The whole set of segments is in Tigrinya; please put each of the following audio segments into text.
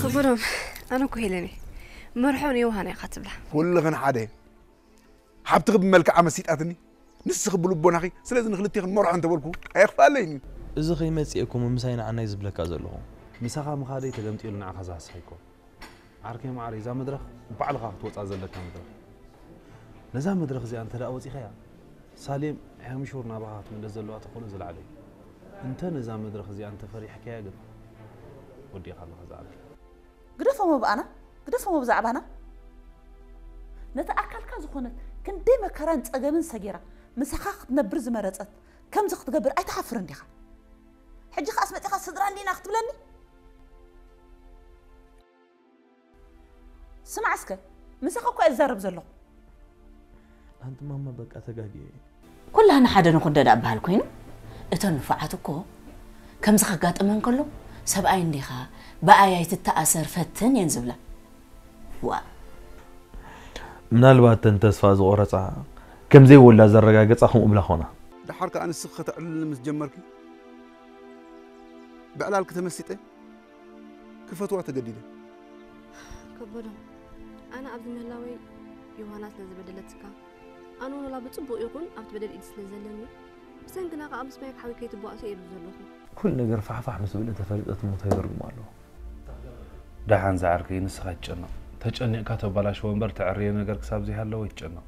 ክብሮም፣ ኣነ እኮ ሄለን እየ። መርሖ ንዮሃና ኢኻ ትብላ። ኩልኽን ሓደ። ሓብትኺ ብመልክዓ መሲጣትኒ፣ ንስኺ ብልቦናኺ። ስለዚ ንኽልቴኽን መርሖ እንተበልኩ ኣየኽፍኣለይን እዩ። እዚ ኸይመጽእ እኮ ምምሳይ ንዓናይ ዝብለካ ዘለኹ። ምሳኻ ምኻደይ ተገምጢሉ ንዓኻ ዝሃስኸ ኣይኮን። ዓርከይ መዓረይ፣ እዛ መድረኽ ባዕልኻ ክትወጻ ዘለካ መድረኽ። ነዛ መድረኽ እዚኣ እንተ ደኣ ወጺኻያ፣ ሳሌም ሕምሹር ናባኻ ክትምለስ ዘለዋ ተኽእሎ ዝለዓለ እዩ። እንተ ነዛ መድረኽ እዚኣ እንተ ፈሪሕካያ ግን፣ ወዲእኻ ኣለኻ ዝዓርከይ። ግደፎሞ ብኣና፣ ግደፎሞ ብዛዕባና። ነቲ ኣካልካ ዝኾነት ክንደይ መከራን ጸገምን ሰጊራ ምሳኻ ክትነብር ዝመረጸት ከምዚ ክትገብር ኣይትሓፍርን ዲኻ? ሕጂ ከኣስ መጺኻ ስድራ እንዲና ክትብለኒ? ስማዕ እስከ፣ ምሳኻ እኮ እዛረብ ዘለኹ። ኣንቲ ማማ በቃ ተጋግየ። ኩላህና ሓደ ንኹን ደኣ በሃል ኮይኑ፣ እተን ንፉዓት እኮ ከምዚ ከጋጥመን ከሎ፣ ሰብኣይ እንዲኻ፣ ብኣይ ኣይትተኣሰር፣ ፈትን እየን ዝብላ። ዋ። ምናልባት እተን ተስፋ ዝቖረጻ፣ ከም ዘይወልዳ ዘረጋገጻ ከምኡ ብላ ኾና። ደሓር ከኣ ንስኺ ከተዕልልኒ ምስ ጀመርኪ፣ ብዕላልኪ ተመሲጠ ክፈትዋ ተገዲደ። ከበዶም፣ ኣነ ኣብዚ ምህላወይ ዮሃና ስለ ዝበደለትካ፣ ኣነ እውን ወላ ብጽቡቕ ይኹን ኣብቲ በደል ኢድ ስለ ዘለኒ፣ ብሰንክና ከኣ ምስ ማይ ሓዊ ከይትባእሶ እየ ዘለኹ። ኩሉ ነገር ፋሕፋሕ ምስ በለ ተፈሊጠት እሞ እንታይ ዘርጉም ኣለዎ? ደሓን ዝዓርከይ ንስኻ ኣይትጨነቕ። ተጨኒቕካ ተባላሽዎ እምበር ተዕርዮ ነገር ክሳብ ዘይሃለወ ኣይትጨነቕ።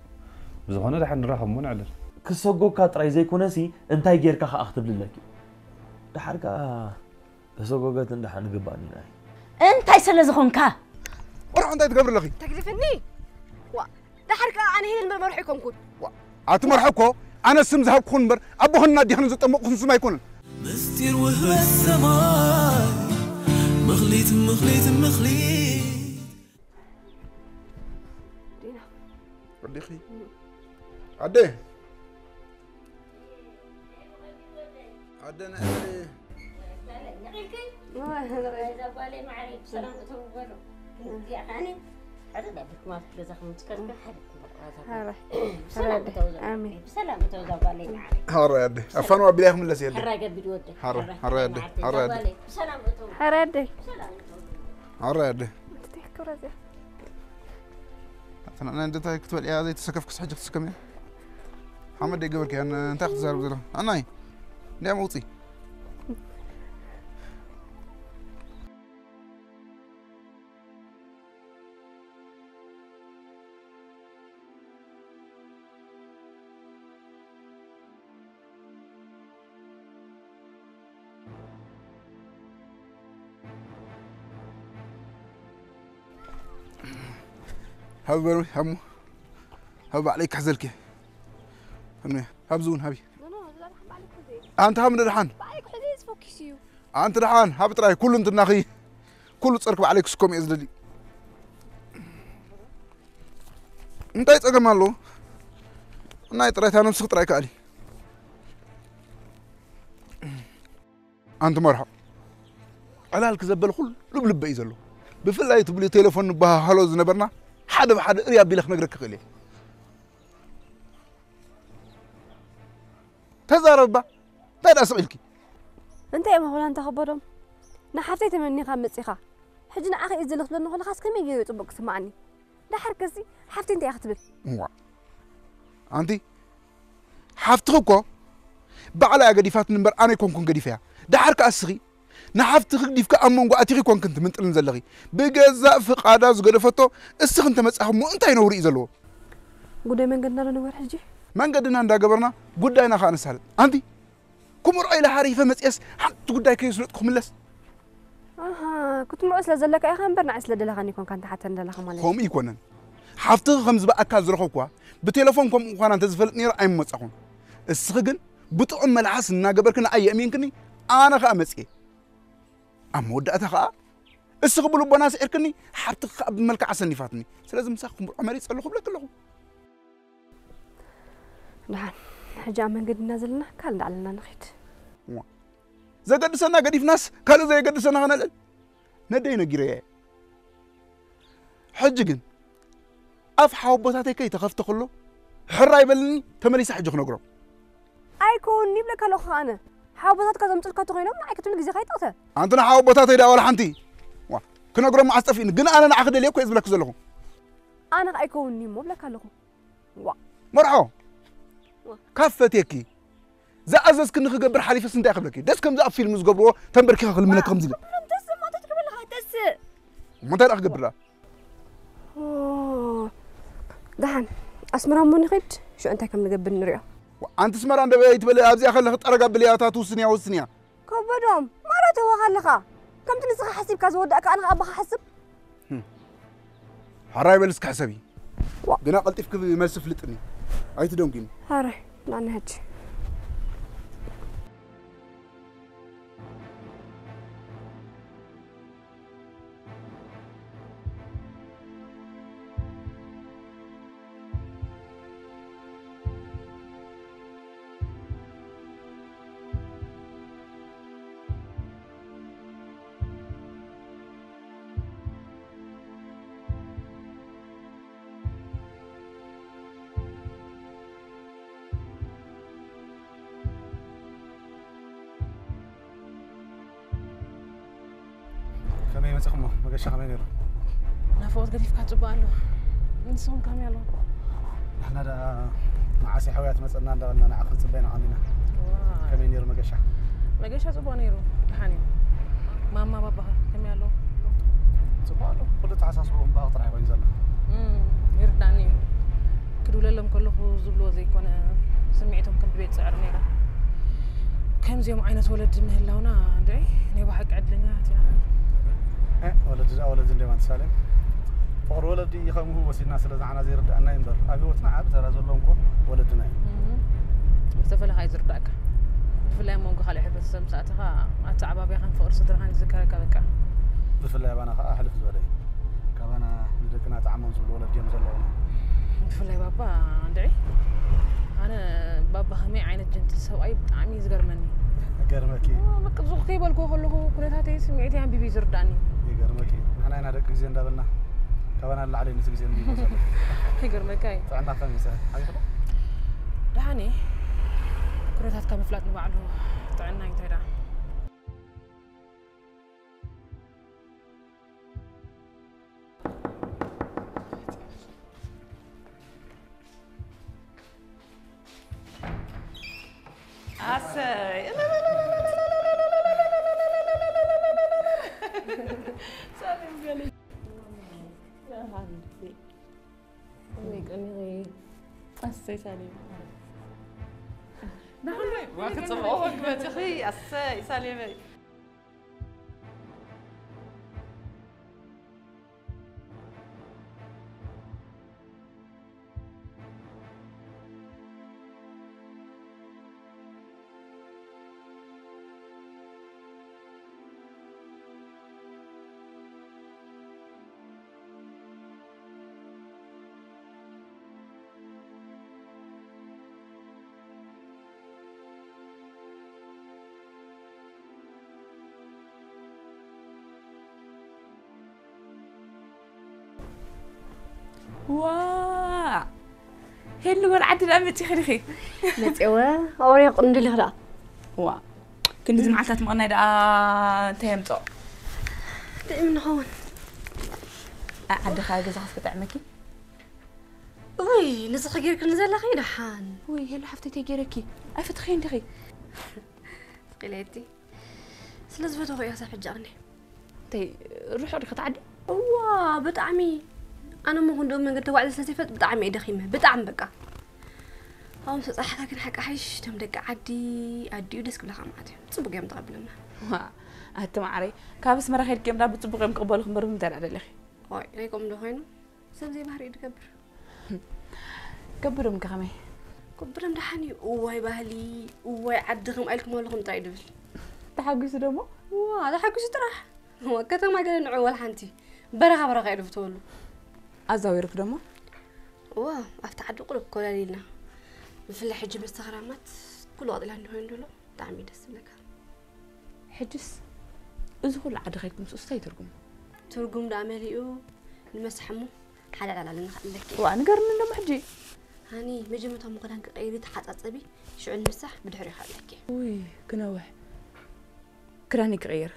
ብዝኾነ ደሓን ንራኸብ እሞ ነዕልል። ክሰጎካ ጥራይ ዘይኮነሲ እንታይ ጌርካ ከኣ ክትብልለኪ። ደሓር ከኣ ተሰጎገት እንዳ ሓንግባኒ ናይ። እንታይ ስለ ዝኾንካ? ወርሑ እንታይ ትገብሪ ኣለኺ? ተግድፍኒ? ዋ፣ ደሓር ከኣ ኣነ ሄለን እምበር መርሑ ኣይኮንኩን። ዋ፣ ኣቲ መርሑ እኮ ኣነ ስም ዝሃብኩኹን እምበር ኣቦኽን ኣዴኽን ዘጠመቕኩኹን ስም ኣይኮነን። ምስጢር ውህበት ሰማይ፣ ምኽሊት፣ ምኽሊት፣ ምኽሊት። ዲና። ወዲኺ? ኣደ። ኣደ ነዕሊ። እዛ ጓለይ ማዕረይ ብሰላም እተው በሉ። እዚኣ ኸዓኒ ሓደ ዳብርኩም ኣብቲ ገዛኹም ትከድካ ሓደ ሐረ። ብሰላም እተው ዘ-፣ ኣሜን። ብሰላም እተው እዛ ጓለይ ማዕረይ። ሐረ ኣደ። ኣፋን ዋቢላ ይኽምለስ የለ። ሐራ ገቢድ ወደ። ሐረ፣ ሐረ ኣደ። ሐራ ሐረ ኣደ። ጓለይ ብሰላም እተው። ሐረ ኣደ። ብሰላም እተው። ሐረ ኣደ። ክብረ እዚኣ። ኣተና ናይ እንደታይ ክትበል እያ ዘይተሰከፍክስ ሕጂ ክትስከም እያ። ሓመድ ደይ ገበርክ ያን እንታይ ክትዛረብ ዘለኻ? ኣናይ። እንዲያ መውጺ። ሃብ በሉ፣ ሃሙ። ሃብ ባዕለይ ክሕዘልኪ። ሃብ፣ ሃብዚ እውን ሃቢ። ኣንቲ ሃብ ንደሓን። ኣንቲ ደሓን፣ ሃብ ጥራይ፣ ኩሉ እንትናኺ፣ ኩሉ ጸርክ ባዕለይ ክስኮም እየ ዝደሊ። እንታይ ጸገም ኣሎ? ናይ ጥራይ እታ ነብስኺ ጥራይ ከኣሊ። ኣንቲ መርሖ፣ ዕላል ክዘበል ኩሉ ብልበ እዩ ዘሎ። ብፍላይ ትብልዮ ቴሌፎን ንበሃሃሎ ዝነበርና፣ ሓደ ብሓደ እርይ ኣቢለ ክነግረኪ ክእል እየ። ተዛረብባ፣ እንታይ ደኣ ስቕ ኢልኪ? እንታይ እዮም ኣኹላ እንተ ከበዶም? ንሓፍተይ ተመኒኻ መጺኻ። ሕጂ ንዓኺ እዩ ዝልኽ ትብለኒ ከለኻስ ከመይ ገይሩ እዩ ጽቡቕ ክስምዓኒ? ደሓር ከሲ ሓፍተይ እንታይ እያ ክትብል? እዋ። ኣንቲ፣ ሓፍትኺ እኮ ባዕላ እያ ገዲፋትኒ እምበር ኣነ ኣይኮንኩን ገዲፈያ። ደሓር ከኣ እስኺ ንሓፍትኺ ግዲፍካ ኣብ መንጎ ኣቲኺ ኮንክን ትምንጥልን ዘለኺ። ብገዛእ ፍቓዳ ዝገደፈቶ እስኺ እንተመጻኺ እሞ እንታይ ነውሪ እዩ ዘለዎ? ጉዳይ መንገድና ዶ ንግበር ሕጂ? መንገድና እንዳገበርና ጉዳይና ከኣ ነሳልጥ። ኣንቲ፣ ክምርዖ ኢለ ሓሪፈ መጽኤስ ሓንቲ ጉዳይ ከየስለጥኩ ክምለስ? ኣሃ፣ ክትምርዖ ስለ ዘለካ ኢኻ እምበር ንዓይ ስለ ደለኻኒ ኣይኮንካን ትሓተኒ ዘለኻ ማለት እዩ። ከምኡ ኣይኮነን። ሓፍትኺ ከም ዝበኣካ ዝረኸብኩዋ ብቴሌፎን ከምኡ ምዃና እንተዝፈልጥ ነይረ ኣይምመጻኹን። እስኺ ግን ብጥዑም መልሓስ እናገበርኪ ንዓይ የእሚንክኒ፣ ኣነ ኸኣ መጽኤ። ኣብ መወዳእታ ኸኣ እስኺ ብልቦና ስዒርክኒ፣ ሓፍትኺ ኸኣ ብመልክዓ ሰኒፋትኒ። ስለዚ ምሳኺ ክምርዖ መሪጸ ኣለኹ እብለኪ ኣለኹ። ደሓን፣ ሕጂ ኣብ መንገዲ ኢና ዘለና፣ ካልእ እንዳዕለልና ንኺድ። እዋ። ዘገድሰና ገዲፍናስ ካልእ ዘየገድሰና ኸነልዕል? ነደይ ነጊረያ እየ። ሕጂ ግን ኣፍ ሓወቦታተይ ከይተኸፍተ ከሎ ሕራይ በልኒ፣ ተመሊሰ ሕጂ ክነግሮም። ኣይኮን ይብለካ ኣለኹ ኣነ። ሓወቦታትካ ዘምጽኡልካ ተኾይኖም ንዓይ ክትብል ግዜኻ ይጠቕተ። ኣንቲ ንሓወቦታተይ ደኣ ዋላ ሓንቲ። ዋ፣ ክነግሮም መዓስ ጠፊእኒ። ግን ኣነ ንዓኺ ደልየ እኮ እየ ዝብለኪ ዘለኹ። ኣነ ከኣ ኣይከውንን'ዩ እሞ እብለካ ኣለኹ። ዋ። መርዖ። ዋ። ካብ ፈትየኪ። ዝኣዘዝክኒ ክገብር ሓሊፈስ እንታይ ክብለኪ? ደስ ከምዚ ኣብ ፊልም ዝገብርዎ ተንበርኪኸ ክልምነኪ ከምዚ ኢለ። ደስ እሞ እንታይ ትገብር ኣለኻ? ደስ። እሞ እንታይ ደኣ ክገብር ደኣ? ኦ፣ ደሓን ኣስመራ እሞ ንኺድ፣ ሽዑ እንታይ ከም ንገብር ንሪኦ። ዋ፣ ኣንቲ ኣስመራ እንደ በይ ትበሊ፣ ኣብዚኣ ከለኺ ጠረግ ኣብልያ፣ እታ ትውስንያ ወስንያ። ከበዶም፣ ማለት እወ ኣለኻ። ከምቲ ንስኻ ሓሲብካ ዝወዳእካ ኣነ ኣባኻ ሓስብ። ህም። ሕራይ በል እስኪ ሕሰቢ። ዋ። ግና ቀልጢፍኪ መልሲ ፍልጥኒ። ኣይትደንጉኒ። ሕራይ፣ ንኣና ሕጂ። ከመይ መጺኹሞ? መገሻ ከመይ ነይሩ? ናፍቖት ገዲፍካ ጽቡቕ ኣሎ። ንስኹም ከመይ ኣለኹም? ንሕና ደኣ መዓስ እያ ሓውያ ትመጸና እንዳበልና ንዓኺ ክንጽበ ኢና ቀኒና። ዋይ። ከመይ ነይሩ መገሻ? መገሻ ጽቡቕ ነይሩ፣ ደሓን እዩ። ማማ ባባኸ ከመይ ኣለዉ? ጽቡቕ ኣሎ። ኩሉ ተሓሳስብኦም ብኣኽ ጥራሕ ኮይኑ ዘሎ። እም፣ ይርዳእኒ እዩ። ክድውለሎም ከለኹ ዝብልዎ ዘይኮነ፣ ስምዒቶም ከም ድቤት ጽዕር ነይረ። ከምዚኦም ዓይነት ወለዲ ምህላውና፣ እንድዒ፣ ናይ ብሓቂ ዕድለኛታት ኢና። እ፣ ወለዲ ደኣ ወለዲ እንድዮም ኣንቲ ሳሌም። ፍቕሪ ወለዲ ከም ውሁብ ወሲድና ስለ ዝዓና ዘይርድኣና እዩ እምበር፣ ኣብ ህይወትና ዓቢ ተራ ዘለዎም እኮ ወለድና እዮም። እም። ብዝተፈለኻ እዩ ዝርዳእካ። ብፍላይ ኣብ መንጎ ካልእ ሕብረተሰብ ምስ ኣተኻ፣ ኣተዓባብያኻን ፍቕሪ ስድራኻን ይዝከረካ በቃ። ብፍላይ ኣባና ኸኣ ሕልፍ ዝበለ እዩ። ካባና ንደቅና ጥዓሞም ዝብሉ ወለዲ እዮም ዘለውና። ብፍላይ ባባ እንድዒ። ኣነ ባባ ከመይ ዓይነት ጀንትል ሰብኣይ ብጣዕሚ እዩ ዝገርመኒ። ይገርመኪ። ኦ፣ በቃ፣ ብዙሕ ከይበልክዎ ከለኹ ኩነታተይ ስምዒተይ ኣንቢቡ እዩ ዝርዳእኒ። ይገርመኪ። ንሕና ኢና ደቂ ግዜ እንዳበልና ካባና ንላዕሊ ነቲ ግዜ ኣንቢቡ ዘሎ። ይገርመካ እዩ። ጥዕና ከመይ ይጸ-? ሓቢኹ ዶ? ደሓን እየ። ኩነታትካ ምፍላጥ ንባዕሉ ጥዕና እዩ፣ እንታይ ደኣ። ኣሰይ። ሳሌም ገለ። ኣሃ፣ እንዴ። ወይ ቀኒኺ። ኣሰይ፣ ሳሌም። ናኹለይ፣ ዋ፣ ክጽብቑ ክመጽኺ። ኣሰይ፣ ሳሌመይ። ዋ! ሄሉ፣ ወልዓዲ ደኣ መጺኺ ዲኺ? መጺኤወ፣ ኣውሬ ቅንድል ኢኺ ደኣ። ዋ! ክንድዚ መዓልታት ምቕናይ ደኣ እንታይ የምጽኦ? ጥዒም ንኸውን። ኣይ፣ ዓድኻ ገዛኻስ ክጥዕመኪ? ውይ፣ ንስኺ ጌርክኒ ዘለኺ ደሓን። ውይ፣ ሄሉ ሓፍተይ፣ እንታይ ጌረኪ? ኣይፈተኽዮን ዲኺ? ስቕ ኢለ እየ እቲ ስለ ዝፈተኹ እየ ክሳብ ሕጂ ኣቕኒዐ። እንታይ፣ ርሑቕ ዲኺ እቲ ዓዲ? እዋ፣ ብጣዕሚ። ኣነ እሞ ክንድኡ መንገዲ ተጓዒዘ ስለ ዘይፈልጥ ብጣዕሚ እየ ደኺመ። ብጣዕሚ በቃ። ኣብኡ ምስ በጻሕካ ግን ሓቂ ሓይሽ፣ እቶም ደቂ ዓዲ፣ ኣዲኡ ደስ ክብለኻ ማለት እዩ። ጽቡቕ እዮም ተቐቢሎምና። ዋ፣ ኣቲ መዓረይ፣ ካብ ኣስመራ ከይድኪ እዮም ዳ ብጽቡቕ እዮም ክቕበሉኺ እምበር ብምንታይ ደኣ ደሊኺ? ዋይ፣ ናይ ከምኡ ዶ ኮይኑ? ሰብ ዘይባህሪ እዩ ዝገብር። ከብዶም ከ ከመይ? ከብዶም ደሓን እዩ። እዋይ ባህሊ፣ እዋይ ዓዲ ከምኣ ኢልኩም ኣለኹም ጥራይ ድብል። ተሓጒሱ ደሞ? ዋ፣ ተሓጒሱ ጥራሕ። ዋ፣ ከተማ ገለ ንዑ ወላ ሓንቲ። በረኻ በረኻ እዩ ድፍተወሉ። ኣዛዊርክ ደሞ? ዋ፣ ኣብቲ ዓዲ ቁሩብ ኮለል ኢልና። ብፍላይ ሕጂ መስተኽራማት ኩሉ ቀጢላ እንዲሆን ድሎ። ብጣዕሚ እዩ ደስ ዝብለካ። ሕጅስ እዚ ኩሉ ዓዲ ከይድኩም ምስኡስ እንታይ ትርጉም? ትርጉም ደኣ መሊኡ ንመስሓሙ ሓደ ዕላል ንኽእለኪ። ዋ፣ ንገርኒ እንደሞ ሕጂ። ሃኒ፣ መጀመርታ እሞ ክዳን ክቐይሪ ተሓጻጸቢ፣ ሽዑ ንምሳሕ ብድሕሪኡ ይኽእለኪ። ውይ፣ ክነውሕ። ክዳነይ ክቕይር፣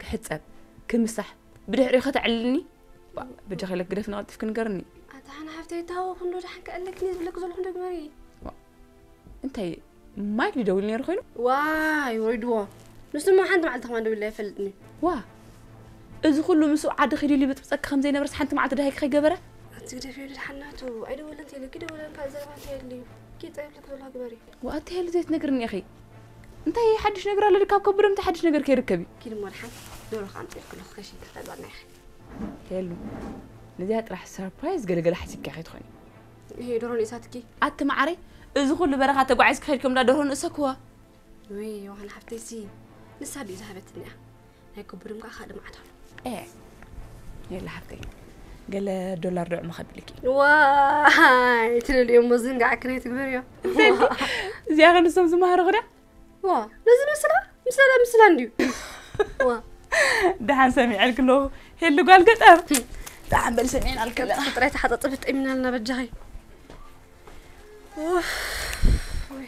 ክሕጸብ፣ ክምሳሕ። ብድሕሪኡ ከተዕልልኒ? ባ- በጃኺ ኢለኪ ግደፍኒ፣ ቀልጢፍኪ ንገርኒ። ኣታ ሓና ሓፍተይ፣ እታወ ክንዶ ደሓን ከዕለክኒ ዝብለኪ ዘለኹ እንዶ ግበሪ። ዋ፣ እንታይ ማይክ ድደውል ነይሩ ኮይኑ? ዋይ፣ ወሪድዎ። ንሱ እሞ ሓንቲ መዓልቲ ከማን ደዊሉ ኣይፈልጥን እዩ። ዋ፣ እዚ ኩሉ ምስኡ ዓዲ ኺዱ ኢሉ ይብጥብጠኪ ከም ዘይነበረስ ሓንቲ መዓልቲ ዳሂኪ ከይገበረ? ኣቲ ግደፊ፣ ወዲ ሓናቱ ኣይደወለን ተይለኪ፣ ደወለን ካልእ ዘረባ እንታይ የድልዩ? ኪድ ጸይብለኪ ዘለዋ ግበሪ። ወኣቲ ሄሉ ዘይትነግርኒ ኢኺ? እንታይ ሓድሽ ነገር ኣሎ? ካብ ከብዶም እንታይ ሓድሽ ነገር ከይርከብ እዩ? ኪድ እሞ ደሓን፣ ዶሮ ከኣምፅልኪ ኣለኹ፣ ከሺ ተጠልባና ኢኺ። ሄሉ፣ ነዚኣ ጥራሕ ሰርፕራይዝ ገለገለ ሓሲብኪ ከይትኾኒ። ይሄ ዶሮ ንእሳትኪ። ኣቲ መዓረይ፣ እዚ ኩሉ በረኻ ተጓዒዝኪ ከይድኩም እንዳ ዶሮ ንእሰክዋ። ወይ ዮሃን ሓፍተይሲ፣ ንሳ ድዩ ዝሃበትኒ እያ? ናይ ከብዶም ከዓ ካልእ መዓት ኣሎ። ኤ፣ የለ ሓፍተይ፣ ገለ ዶላር ድዑ መኸብልኪ። ዋይ፣ ትልልዮ እሞ ዝንጋዕክን ኣይትግበርዮ። እዚኣ ኸ ንሶም ዝመሃሩ ኽዳ? ዋ፣ ነዚ ምስላ? ምስላ ምስላ እንድዩ። ዋ። ደሓን ሰሚዐልኪ ኣለኹ፣ ሄሉ ጓል ገጠር። ደሓን በል ሰሚዕናልኪ ኣለና። ጥራይ ተሓጻጽፊ ጠሚናልና በጃኺ። ኡፍ፣ ወይ።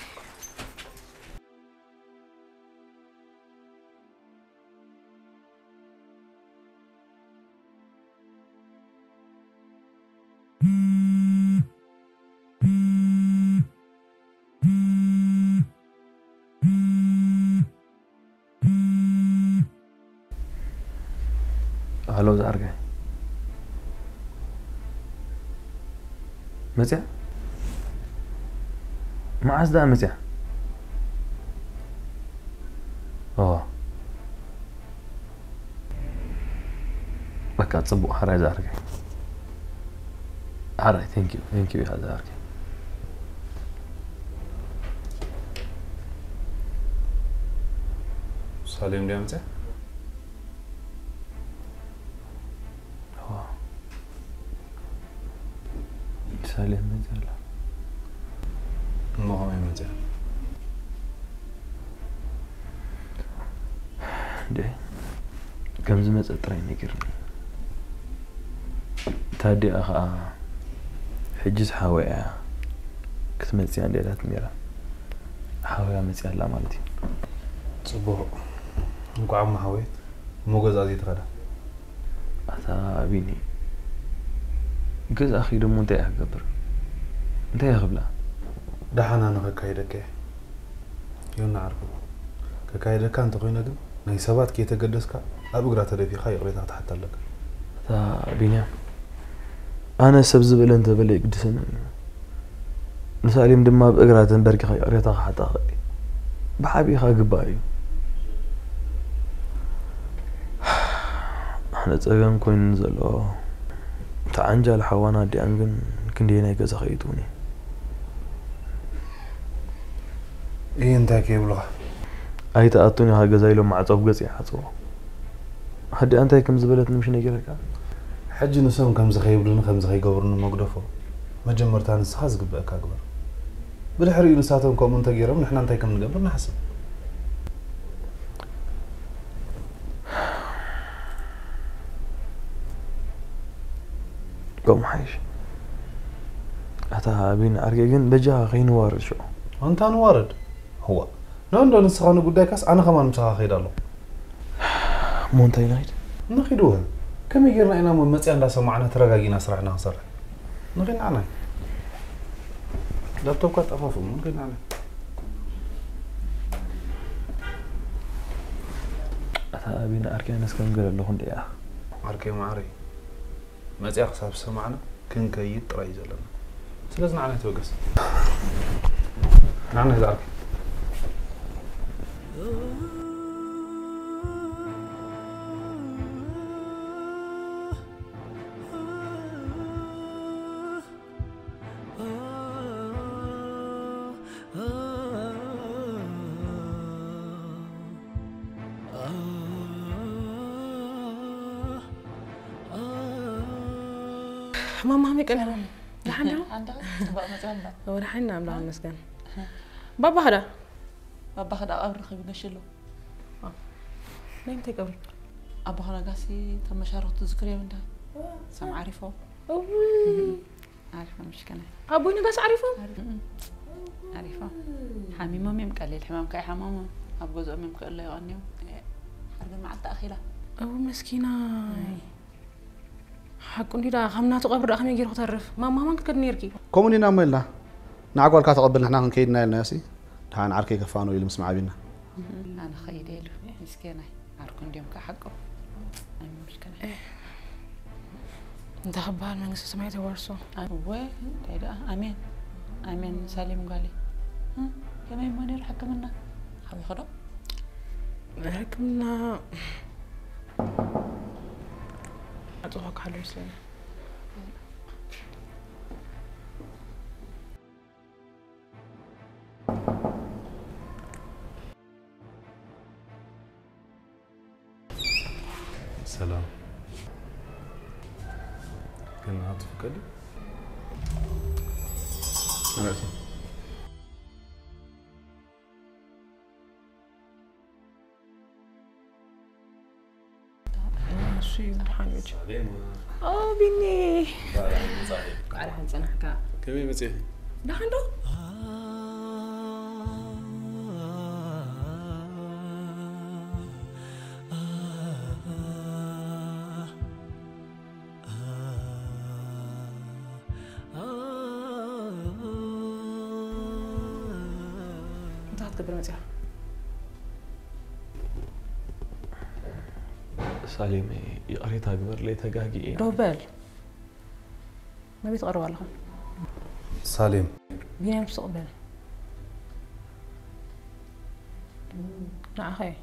ሃሎ ዝዓርከይ፣ መፅያ? መዓስ ደኣ መፅያ? እዋ፣ በቃ ፅቡቕ፣ ሓራይ ዝዓርከይ። ሓራይ፣ thank you፣ thank you ኢኻ ዝዓርከይ። ሳሌም ድያ መፅያ? እዋ። ሳሌም መፅያ ኣላ። እሞ ከመይ መፅያ? እንዴ፣ ከም ዝመፀ ጥራይ ነጊርኒ። እታ ኣዲኣ ኸዓ ሕጅስ ሓወያ ክትመፅእ እያ እንድያ ኢላትኒ ነይራ። ሓወያ መፅያ ኣላ ማለት እዩ። ፅቡቕ። እንኳዕ እሞ ሓወየት። እሞ ገዝኣ ዘይትኸዳ? ኣታ ቢኒ፣ ገዝኣ ኸይደ እሞ እንታይ እየ ክገብር? እንታይ እየ ክብላ? ደሓን ኣነ ከካይደካ እየ። ዮና ዓርኩ፣ ከካይደካ እንተኾይነ ግን ናይ ሰባት ከይተገደስካ ኣብ እግራ ተደፊእኻ ይቕሬታ ክትሓታ ኣለካ። ኣታ ቢንያም፣ ኣነ ሰብ ዝበለ እንተበለ ይግድሰንን እዩ። ንሳሌም ድማ ኣብ እግራ ተንበርኪኻ ይቕሬታ ክሓታ ክእል እዩ። ብዓቢኻ ግባእ እዩ። ኣነ ጸገም ኮይኑኒ ዘሎ፣ እቲ ዓንጃል ሓዋን ኣዲኣን ግን ክንደየናይ ገዛ ከይእትዉኒ? እየ እንታይ ከይብሉኻ? ኣይትኣቱን ኢኻ ገዛ ኢሎም ማዕጾ ኣብ ገጽ ይዓጽዎ። ኣዲኣ እንታይ ከም ዝበለትኒ ምሽ ነጊረካ? ሕጂ ንሶም ከምዚ ከይብሉኒ ከምዚ ከይገብሩኒ መግደፎ። መጀመርታ ንስኻ ዝግበኣካ ግበር። ብድሕሪኡ ንሳቶም ከምኡ እንተገይሮም ንሕና እንታይ ከም ንገብር ንሓስብ። ከምኡ ሓይሽ። ኣታ ቢኒ ዓርከይ ግን በጃኻ ከይንዋረድ ሽዑ። ኣንታ ንዋረድ? እዋ። ንእንዶ ንስኻ ንጉዳይካስ ኣነ ከማን ምሳኻ ከይድ ኣለኹ። እሞ እንታይ ንኸይድ? ንኺድ ወ። ከመይ ጌርና ኢና እሞ መጽያ እንዳሰማዕና ተረጋጊና ስራሕና ክንሰርሕ? ንኺድ ንዓናይ። ላፕቶፕካ ጠፋፍኡ እሞ ንኺድ ንዓናይ። ኣታ ቢኒ ዓርከይ ኣነስ ከም ገለ ኣለኹ እንድያ። ዓርከይ መዓረይ። መጽያ ክሳብ ዝሰማዕና ክንከይድ ጥራይ እዩ ዘለና። ስለዚ ንዓና ኣይትበገስ። ንዓና እዩ ዝዓርከይ። ማማ ከመይ ቀኒኹም? ደሓን ዲኹም? ኣንተ ጽቡቕ መጽያ እንዳ። ወደ ሓይና ኣምላኽ ይመስገን። ባባ ኸዳ? ባባ ኸዳ ኣብ ርኽብ ይገሽሉ። ናይ እንታይ ቀብሪ? ኣቦ ኸዳ ጋሲ ተመሻረኽቱ ዝክርዮም እንዳ። ሰም ዓሪፎ። እውይ። ዓሪፎ ምሽከና። ኣቦይ ነጋሲ ዓሪፎም? ዓሪፎ። ዓሪፎ። ሓሚሞም እዮም፣ ቀሊል ሕማም ከይሓመሙ ኣብ ገዝኦም እዮም ክእለዩ ቀንዮም። ሓርቢ መዓልቲ ኣኺላ። እው መስኪናይ። ሓቁ እንዲ ደኣ ካብ ናቱ ቀብሪ ደኣ ከመይ ገይሩ ክተርፍ? ማማማን ክከድ ነርኪ። ከምኡ ኢና እሞ ኢልና። ንዓ ጓልካ ተቐብል ንሕና ክንከይድ ኢና ኢልናዮ ሲ። ደሓን ዓርከይ ከፋንዎ ኢሉ ምስ መዓቢና። ኣነ ኸይደ ኢሉ ምስኪናይ። ዓርኩ እንዲዮም ከዓ ሓቁ። ኣይ ምስኪናይ። እንታይ ክበሃል መንግስቲ ሰማይ ተዋርሶ። እወ እንታይ ደኣ ኣሜን ኣሜን። ሳሌም ጓለይ። እ? ከመይ እሞ ነይሩ ሕክምና? ሓዊኹ ዶ? ሕክምና ኣጽዋካ ኣሎ ይመስለኒ። ሰላም። ግን ኣትፍቀዲ? ራእሲ። እሱ እዩ ምድሓን እዩ። ኦ፣ ቢኒ። ቃል ሓንጸናሕካ። ከመይ መጽእ? ደሓን ዶ? እንታይ ክትገብር መጺኻ? ሳሌም፣ ይቕሬታ ግበርለይ፣ ተጋጊየ። ደው በል። ናበይ ትቐርብ ኣለኻ? ሳሌም። ቢንያም፣ ስቕ በል። ንዓኻ እየ።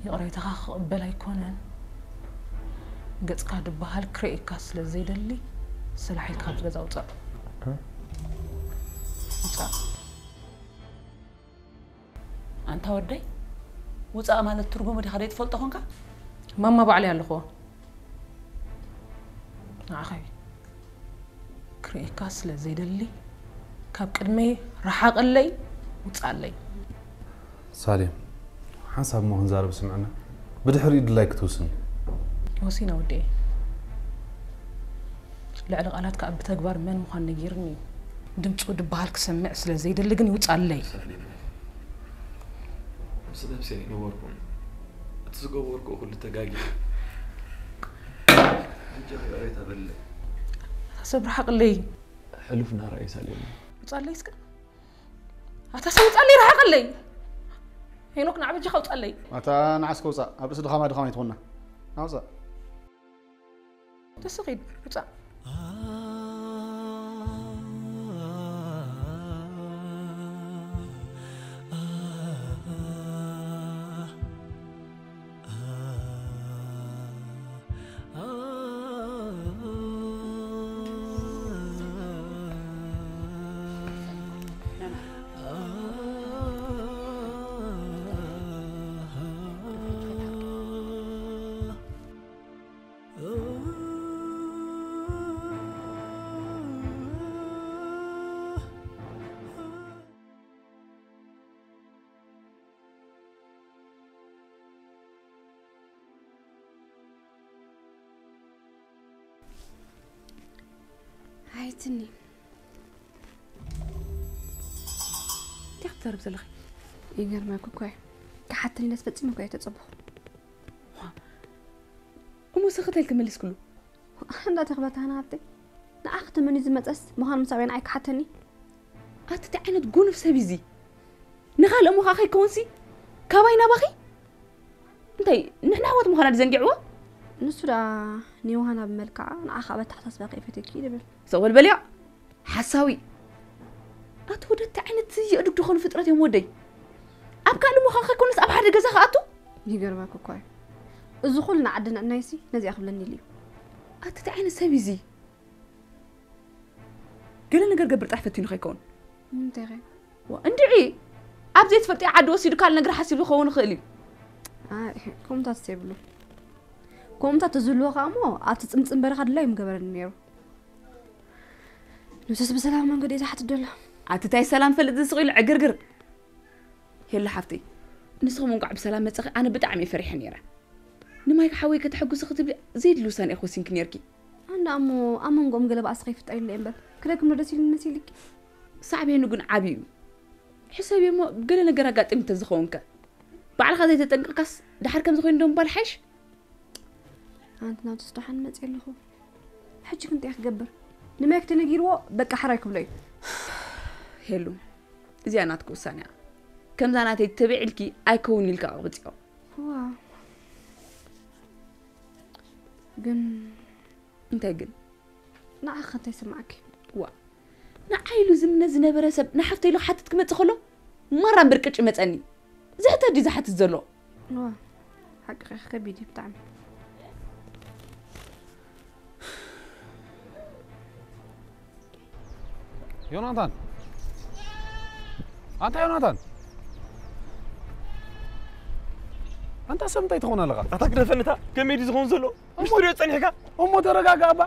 ይቕሬታኻ ክቕበል ኣይኮነን፣ ገጽካ ድበሃል ክርእየካ ስለ ዘይደሊ፣ ሰላሕ ኢልካ ካብዚ ገዛ ውጻእ። እ? ውጻእ። ኣንታ ወደይ፣ ውጻእ ማለት ትርጉሙ ዲኻ ዘይትፈልጦ ኾንካ? ማማ ባዕለይ ኣለኹ። ንዓኻ እየ። ክርእየካ ስለ ዘይደሊ፣ ካብ ቅድመይ ረሓቐለይ፣ ውጻለይ። ሳሌም፣ ሓንሳብ እሞ ክንዛረብ ስምዕና። ብድሕሪኡ ድላይ ክትውስን። ወሲነ ወደየ። ልዕሊ ቃላት ከኣ ብተግባር መን ምዃን ነጊርኒ እዩ። ድምጹ ድበሃል ክሰምዕ ስለ ዘይደሊ ግን ይውጻለይ። ሳሌም፣ ምስ ነብሰይ ነበርኩ። እቲ ዝገበርኩ ኩሉ ተጋጊ። ሕጂ ይቕሬታ በለይ። ኣታ ሰብ ረሓቕለይ። ሕሉፍ ናራይ ሳሌም። ውጻለይ እስከ። ኣታ ሰብ ውጻለይ፣ ረሓቐለይ። ሄኖክ፣ ንዓ በጃኻ ውጻለይ። ኣታ ንዓ እስከ ውጻእ። ኣብ ርእሲ ድኻማ ድኻም ኣይትኹና። ንዓ ውጻእ። ተስኺድ ውጻእ። ኣይትኒ። እንታይ ክትዛረብ ዘለኺ? ይገርመኪ እኮ እዩ። ክሓተኒ ኢለስ ፈጺመ እኮ ኣይተጸበኹ። እሞ ሰኸት ኢልኪ መሊስክሉ? እንዳተኽበታ ሃብተይ። ንዓኺ ተመንዩ ዝመጸስ ምዃኑ ምስ ኣበይ ንዓይ ክሓተኒ? ኣቲ እንታይ ዓይነት ጉኑፍ ሰብ እዩ እዚ? ንኻልእ እሞ ኸዓ ከይከውንሲ ካባይ ናባኺ? እንታይ ንሕና ኣሕዋት ምዃና ድዩ ዘንጊዕዎ? ንሱ ደኣ ንዮሃና ብመልክዓ ንዓኻ ኣብ ኣተሓሳስባኺ እየ ፈትየኪ ድብል። ሰቕ በል በልዮ። ሓሳዊ። ኣቲ ወደ እንታይ ዓይነት የእዱግ ዝኾኑ ፍጥረት እዮም ወደይ? ኣብ ካልእ እሞ ኸዓ ከይኮነስ ኣብ ሓደ ገዛ ክኣቱ? ይገርመኪ እኮ እዩ። እዚ ኩሉ ንዓዲ ንዕናይሲ ነዚኣ ክብለኒ ኢሉ እዩ። ኣቲ እንታይ ዓይነት ሰብ እዩ እዚ? ገለ ነገር ገብር ጥራሕ ፈቲኑ ከይከውን። ንምንታይ ኸ? ዋ፣ እንድዒ ኣብ ዘይትፈልጥዮ ዓዲ ወሲዱ ካልእ ነገር ሓሲቡ ክኸውን ይኽእል እዩ። ኣይ፣ ከምኡታት ዘይብሉ። ከምኡታት ተዝህልዎ ኸዓ እሞ ኣብቲ ጽምጽም በረኻ ድላዩ ምገበረኒ ነይሩ። ንሱስ ብሰላም መንገዲ እዩ ዝሓትት ዘሎ። ኣቲ ታይ ሰላም ፈልጥ ዝስቕ ኢሉ ዕግርግር። ሄሎ ሓፍተይ፣ ንስኹም እንቋዕ ብሰላም መጻኺ፣ ኣነ ብጣዕሚ እየ ፈሪሐ ነይረ። ንማይክ ሓወይ ከተሐጉሲ ክትብሊ ዘይድሊ ውሳነ ኢኺ ወሲንኪ ነይርኪ። ኣነ እሞ ኣብ መንጎኦም ገለ ባእሲ ከይፍጠር ኢለ እየ እምበር፣ ክደግም ዶ ደስ ኢሉኒ መሲልኪ? ሳዕቤኑ ግን ዓቢ እዩ። ሕሰብዮ እሞ ገለ ነገር ኣጋጢሙ እንተዝኸውን ከ? ባዕልኻ ዘይተጠንቀቕካስ ድሓር ከምዚ ኮይኑ ዶ ምባል ሓይሽ? ኣንቲ ናብቲ ስደሓን መፅእ ኣለኹ። ሕጂ ክንታይ ክገብር? ንመክ ተነጊርዎ በቃ ሓራይ ክብሎ እዩ። ሄሉ፣ እዚኣ ናትኪ ውሳኔ እያ። ከምዛ ናተይ ተበዒልኪ ኣይከውን ኢልካ ኣቕብፅዮ። ዋ፣ ግን እንታይ ግን? ንዓኻ እንታይ ይስምዓኪ? ዋ፣ ንዓይ ኢሉ ዝምነ ዝነበረ ሰብ ንሓፍተይ ኢሉ ክሓትት ክመጽእ ከሎ ማራ እምበር ቅጭ መጸኒ። ዝሕተት ድዩ ዝሓትት ዘሎ? ዋ፣ ሓቅኺ ከቢድ እዩ ብጣዕሚ። ዮናታን፣ ኣንታ ዮናታን፣ ኣንታ ሰብ እንታይ ትኾን ኣለኻ? ኣታ ግደፈንታ፣ ከመይ ድዩ ዝኸውን ዘሎ? ምሽ ትሪኦ ጸኒሕካ? እሞ ተረጋጋ እባ።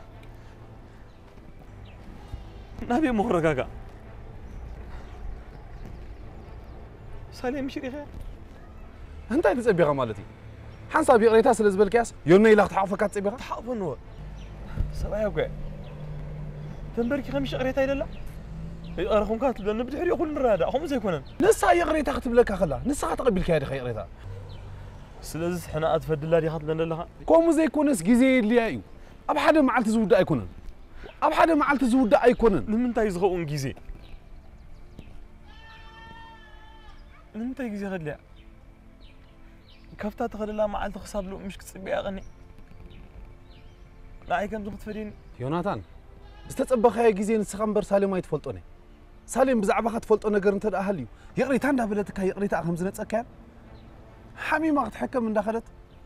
ናበይ እሞ ክረጋጋእ? ሳሌ ምሽ ሪኢኻያ? እንታይ ትጸቢኻ ማለት እዩ? ሓንሳብ ይቕሬታ ስለ ዝበልካያስ ዮነ ኢላ ክትሓቕፈካ ትጸቢኻ? ትሓቕፈንዎ። ሰብኣያ እኮ እያ። ተንበርኪኸ ምሽ ይቕሬታ ኢለላ? ይቕረ ኹንካ ትብለኒ ብድሕሪኡ ኩሉ ንረዳዳእ። ከምኡ ዘይኮነን። ንሳ ይቕሬታ ክትብለካ ከላ ንስኻ ተቐቢልካያ ዲኻ ይቕሬታ? ስለዚስ ሕነ ኣትፈድላ ዲኻ ትብለኒ ዘለኻ? ከምኡ ዘይኮነስ ግዜ የድልያ እዩ። ኣብ ሓደ መዓልቲ ዝውዳእ ኣይኮነን። ኣብ ሓደ መዓልቲ ዝውዳእ ኣይኮነን። ንምንታይ ዝኸውን ግዜ? ንምንታይ ግዜ ከድልያ? ካብታ ተኸደላ መዓልቲ ክሳብ ሎሚ ምሽ ክጽበያ ቀኒ ንዓይ ከምዚ ክትፈድየኒ ዮናታን ዝተጸበኻዮ ግዜ ንስኻ እምበር ሳሌም ኣይትፈልጦን እየ ሳሌም ብዛዕባኻ ትፈልጦ ነገር እንተ ደኣ ሃልዩ ይቕሬታ እንዳበለትካ ይቕሬታኣ ከም ዝነጸካያን ሓሚማ ክትሕከም እንዳኸደት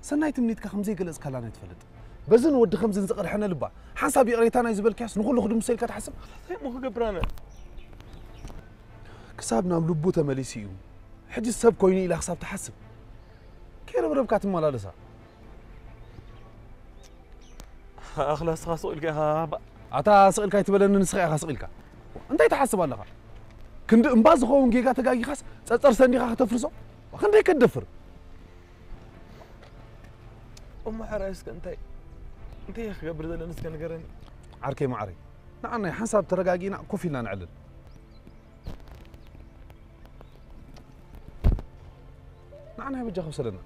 ሰናይ ትምኒትካ ከም ዘይገለጽካላን እያ ትፈልጥ በዚ ንወዲ ከምዚ ንዝቐድሐነ ልባ ሓንሳብ ይቕሬታ ናይ ዝበልካያስ ንኹሉ ክድምሶ ኢልካ ትሓስብ እንታይ እሞ ክገብር ኣነ ክሳብ ናብ ልቡ ተመሊሱ እዩ ሕጂ ሰብ ኮይኑ ኢላ ክሳብ ትሓስብ ከይረብረብካ ትመላለሳ ኣኽላ ስኻ ስቕ ኢልካ ኢኻ ኣታ ስቕ ኢልካ ኣይትበለኒ ንስኻ ኢኻ ስቕ ኢልካ እንታይ ትሓስብ ኣለኻ ክንዲ እምባ ዝኸውን ጌጋ ተጋጊኻስ ጸጸር ሰንዲኻ ከተፍርሶ ክንደይ ከትደፍር እሞ ሕራይ እስከ እንታይ እንታይ እየ ክገብር ዘለኒ እስከ ንገረኒ ዓርከይ ማዕረይ ንዓናይ ሓንሳብ ተረጋጊእና ኮፍ ኢልና ንዕልል ንዓናይ በጃ ክብሰለና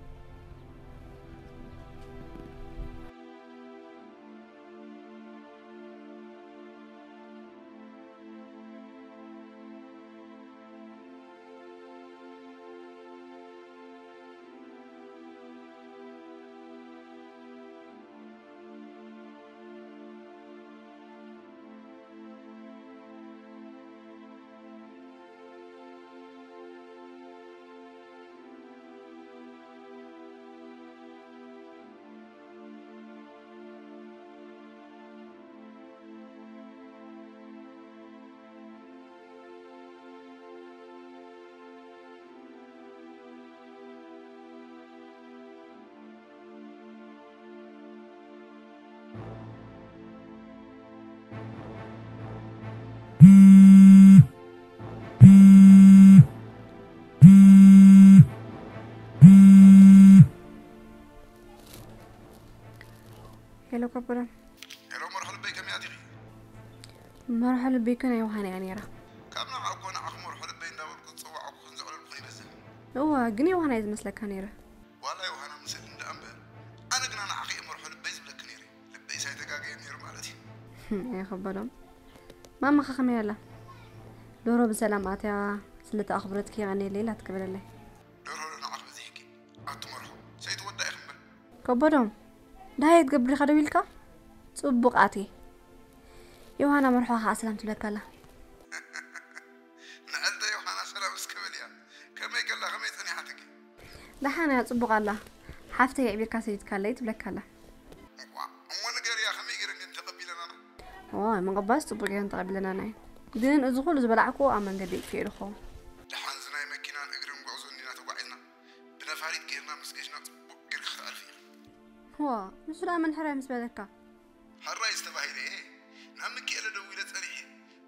ሄሎ ከበረ። ሄሎ መርሖ ልበይ ከመይ ኣቲኺ? መርሖ ልበይ እኮ ናይ ውሃና እያ ነይራ። ካብ ንዓ እኮ ንዓኺ መርሖ ልበይ እንዳበልኩ ዝፀዋዕኩ ክንዘዕለልኩ ይበዝሕ። እዋ ግን የውሃና እዩ ዝመስለካ ነይረ። ዋላ ዮሃና ምሰል እንዳ እምበር ኣነ ግና ንዓኺ እየ መርሖ ልበይ ዝብለኪ ነይረ። ልበይስ ኣይተጋገየን ነይሩ ማለት እዩ። ኣይኸበዶም። ማማኸ ከመይ ኣላ? ዶሮ ብሰላም ኣትያ ስለቲ ኣኽብረትኪ የቐንየለይ ኢላ ትክብለለይ። ደርሆ ዶ ንዓኺ በዚሕኪ? ኣቲ መርሖ ሰይቲ ወዳ ኢኺ እምበር። ከበዶም ደሃየ ትገብር ኢኻ ደው ኢልካ? ጽቡቕ ኣትየ። ዮሃና መርሖ ከኣ ሰላም ትብለካ ኣላ። ንዕልተ ዮሃና ሰላም እስኪ በልያ። ከመይ ገላ ከመይ ጸኒሓትኪ? ደሓን እያ ጽቡቕ ኣላ። ሓፍተይ የዕቢርካ ሰዲድካለይ ትብለካ ኣላ። እዋ እሞ ንገርያ ከመይ ገይረን ግን ተቐቢለናና? እዋይ ምቕባስ ጽቡቕ ገይረን ተቐቢለናና እየን። ግን እዚ ኩሉ ዝበላዕክዎ ኣብ መንገዲ ይጥፍኤ ዶ ክኸውን? ደሓን እዚ ናይ መኪናን እግርን ጉዕዞ እንዲና ተጓዒዝና ብነፋሪት ገይርና ምስ ገሽና ጽቡቕ ገይርካ ከተዕርፊ ኢኺ። ዋ ንሱ ደኣ መን ሕራይ ምስ በለካ? ሕራይ ዝተባሂለ እየ ናብ ምኪኤለ ደዊለ ጸኒሐ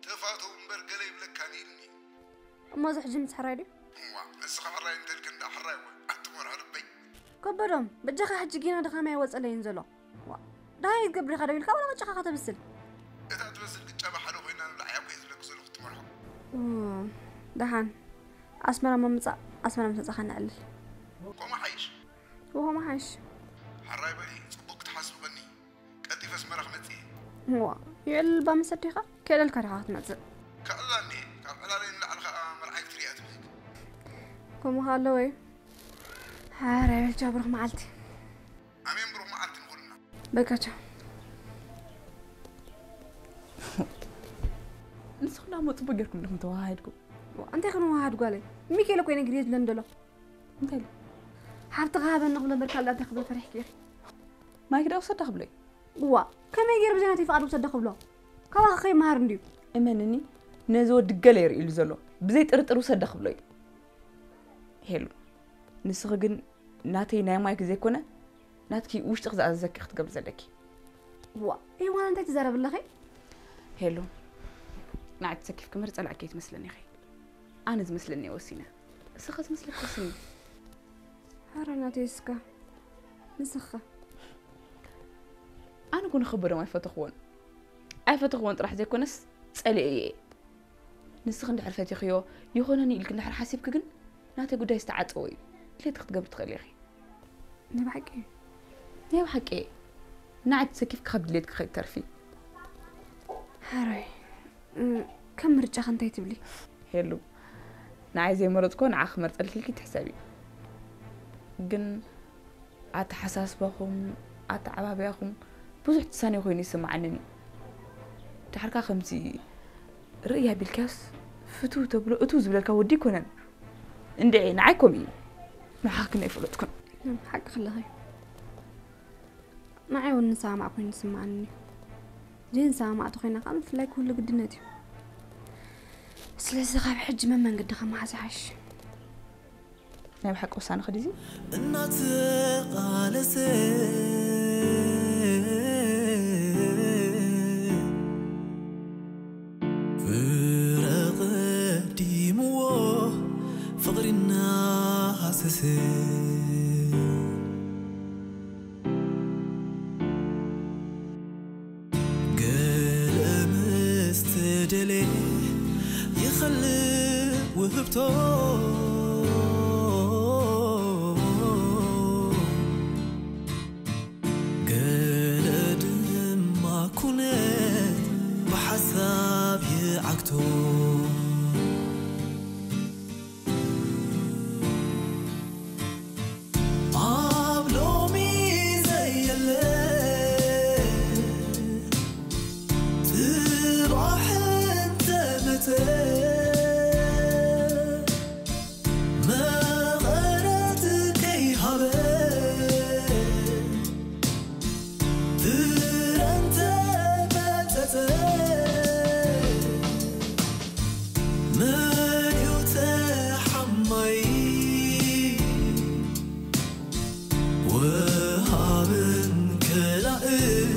ተፋተው እምበር ገለ ይብለካን ኢልኒ እዩ። እሞ እዚ ሕጂ ምስ ሕራይ ድዩ? እዋ ንስኻ ሕራይ እንተልክን ደኣ ሕራይ እወ ኣቲ መርዖ ልበይ። ከበዶም በጃኻ ሕጂ ጌና ድኻመይ ኣይወጸለይን ዘሎ። ዋ ደሃይ ክትገብር ኢኻ ደው ኢልካ ዋላ ቅጫኻ ከተብስል? እታ ትበስል ቅጫ ብሓደ ኮይና ንብልዓያ እኮ እየ ዝብለኪ ዘለኹ እቲ መርሖ። ደሓን ኣስመራ ምምጻእ ኣስመራ ምስ መጻኻ ነዕልል። ከምኡ ሓይሽ። ወሆ መሓሽ። ሓራይ በሊ፣ ጽቡቅ ክትሓስቢ ቀኒ። ቀልጢፈ ኣስመራ ክመጽእ እየ። ዋ፣ ይዕልባ ምስ ኣዴኻ ከዕለልካ ዲኻ ክትመጽእ? ከዕላ እንዴ፣ ካብ ዕላለይ ንላዕሊ ከኣ መርዓይ ክትሪእያ ትብህግ። ከምኡ ከ ኣለወ እዩ። ሓራይ በልቻ ብሩኽ መዓልቲ። ኣሜን፣ ብሩኽ መዓልቲ ንኹልና። በቃ ቻው። ንስኹም ዳሞ ጽቡቅ ጌርኩም ዲኹም ተዋሃድኩም? እንታይ ክንወሃድ ጓለይ? ሚካኤል እኮ ነግር የድለን ደሎ። እንታይ ኢሉ? ሓብቲ ክሃበኒ ክብሎ እምበር ካልእ እንታይ ክብሎ ፈሪሕኪ ኢኺ? ማይክ ዳው ሰዳ ክብሎ እዩ። እዋ፣ ከመይ ገይር ብዘይ ናተይ ፍቓድ ክሰዶ ክብሎ? ካባኻ ከይመሃር እንድዩ። እመንኒ፣ ነዚ ወዲ ገለ ይርኢ ኢሉ ዘሎ ብዘይ ጥርጥር ውሰዳ ክብሎ እዩ። ሄሉ፣ ንስኺ ግን ናተይ ናይ ማይክ ዘይኮነ ናትኪ ውሽጥኺ ዝኣዘዘኪ ክትገብሪ ዘለኪ። እዋ፣ ሄዋን እንታይ ትዛረብ ኣለኺ? ሄሉ፣ ንዓይ ተሰኪፍኪ እምበር ጸላእኪ ኣይትመስለኒ ኢኺ። ኣነ ዝመስለኒ እየ ወሲነ። እስኸ ዝመስለኪ ወስኒ። ኧረ ናተይ እስከ ንስኻ ኣነ ጎነ ከበዶም ኣይፈተኽዎን። ኣይፈተኽዎን ጥራሕ ዘይኮነስ ጸሊኤ እየ። ንስኺ እንድሕር ፈቲኽዮ ይኾነኒ ኢልኪ እንድሕር ሓሲብኪ ግን ናተይ ጉዳይ ዝተዓጸወ እዩ። ድሌት ክትገብሪ ትኽእሊ ኢኺ። ናይ ብሓቂ ናይ ብሓቂ እየ። ንዓይ ተሰኪፍኪ ካብ ድሌትኪ ከይትተርፊ። ሓራይ እ፣ ከም ምርጫኻ እንታይ ትብሊ? ሄሉ፣ ንዓይ ዘይመረጽኮ ንዓ ክመርጸልኪ ኢልኪ ትሕሰቢ። ግን ኣተሓሳስባኹም ኣተዓባብያኹም ብዙሕ ትሳነ ኮይኑ ይስምዓንን እዩ። ድሓርካ ከምዚ ርእያ ቢልካስ ፍትው ተብሎ እቱ ዝብለልካ ወዲ ኣይኮነን። እንድዒ ንዓይ ከምኡ እዩ። ንዓኺ ግን ኣይፈለጥኩን። ሓቂ ከለኺ ንዓይ እውን ንሰማማዕ ኮይኑ ይስምዓኒ እዩ። ዘይንሰማማዕ ተኾይና ከዓ ምፍላይ ክህሉ ግድነት እዩ። ስለዚ ካብ ሕጂ መመንገዲ ከመሓዝ ይሓይሽ። ናይ ብሓቂ ውሳነ ክድዚ እናተቓለሰ ፍረ ቀዲምዎ ፍቕሪ እናሃሰሰ ገለ ምስ ተደልየ ይኸልእ ውህብቶ ገለ ድማ ኩነት ብሓሳብ ይዓግቶ ኣብ ሎሚ ዘየለ ጽባሕ እንተመጸ መቐረት ከይሃበ ፍረ እንተመጸጸ መን እዩ ተሓማይ ወሃብን ከላእን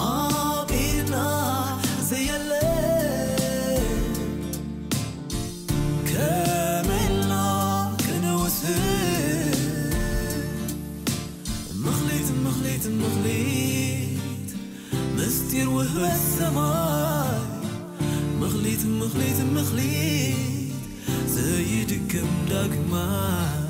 ኣብ ኢድና ዘየለ ከመይ ኢልና ክንውስን መኽሊት መኽሊት መኽሊት ምስጢር ውህበት ሰማይ መኽሊት መኽሊት መኽሊት ዘይድገም ዳግማይ